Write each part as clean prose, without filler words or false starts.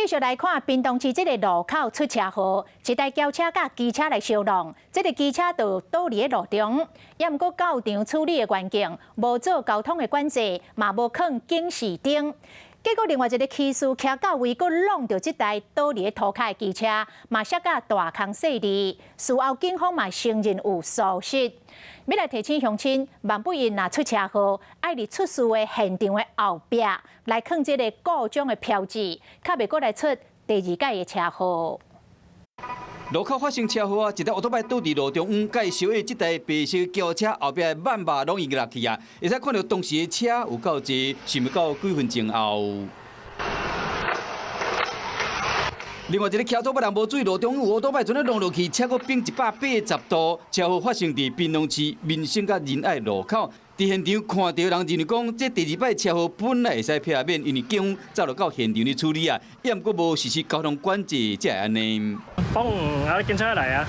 續來看屏東市這个路口出車禍，一台轎車佮機車來相挵，這个機車就倒佇咧路中，也毋過到場處理的員警無做交通的管制，嘛無囥警示燈，結果另外一个騎士騎到位，閣挵著這台倒佇咧塗跤的機車，嘛摔甲大空細膩。事後警方嘛承認有疏失。欲來提醒鄉親，萬不因若出車禍，愛佇出事的現場的後壁來囥這个故障的標誌，較袂閣來出第二擺的車禍。路口發生車禍啊！一台歐多拜倒佇路中央，佮小的這台白色轎車後壁的萬把攏已經落去啊！會使看著當時的車有夠濟，想袂到幾分鐘後。另外一个騎拖把人無注意路中有烏托邦陣咧挵落去，車閣反180度，車禍發生佇屏東市民生佮仁愛路口。佇現場看著人認為講，這第二擺車禍本來會使避免，因為警方早就到現場咧處理啊，也毋過無實施交通管制，才會按呢。嘣！啊，警車來啊！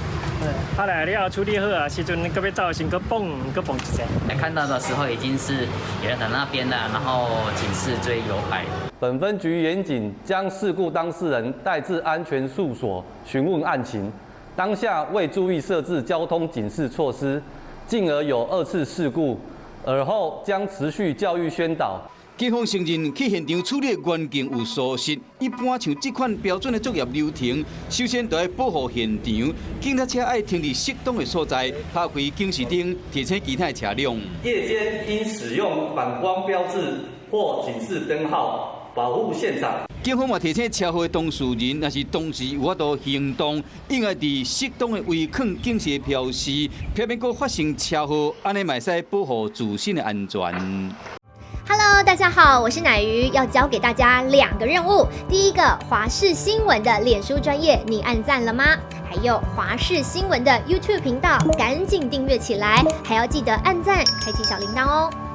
啊來了後處理好啊，時陣閣欲走的時，閣嘣，閣嘣一下。看到的時候已經是有人在那邊了，然後警示追右擺。本分局員警將事故當事人帶至安全處所詢問案情，當下未注意設置交通警示措施，進而有二次事故，爾後將持續教育宣導。警方承認去現場處理的員警有疏失，一般像這款標準的作業流程，首先就愛保護現場，警察車愛停佇適當的所在，拍開警示燈，提醒其他的車輛。夜間應使用反光標誌或警示燈號，保護現場。警方嘛提醒車禍的當事人，若是當時有法度行動，應該佇適當的位囥警示標識，避免閣發生車禍，按呢嘛會使保護自身的安全。 Hello，大家好，我是乃瑜，要交給大家兩個任務。第一個，華視新聞的臉書專頁，你按讚了嗎？還有華視新聞的 YouTube 頻道，趕緊訂閱起來，還要記得按讚，開啟小鈴鐺哦。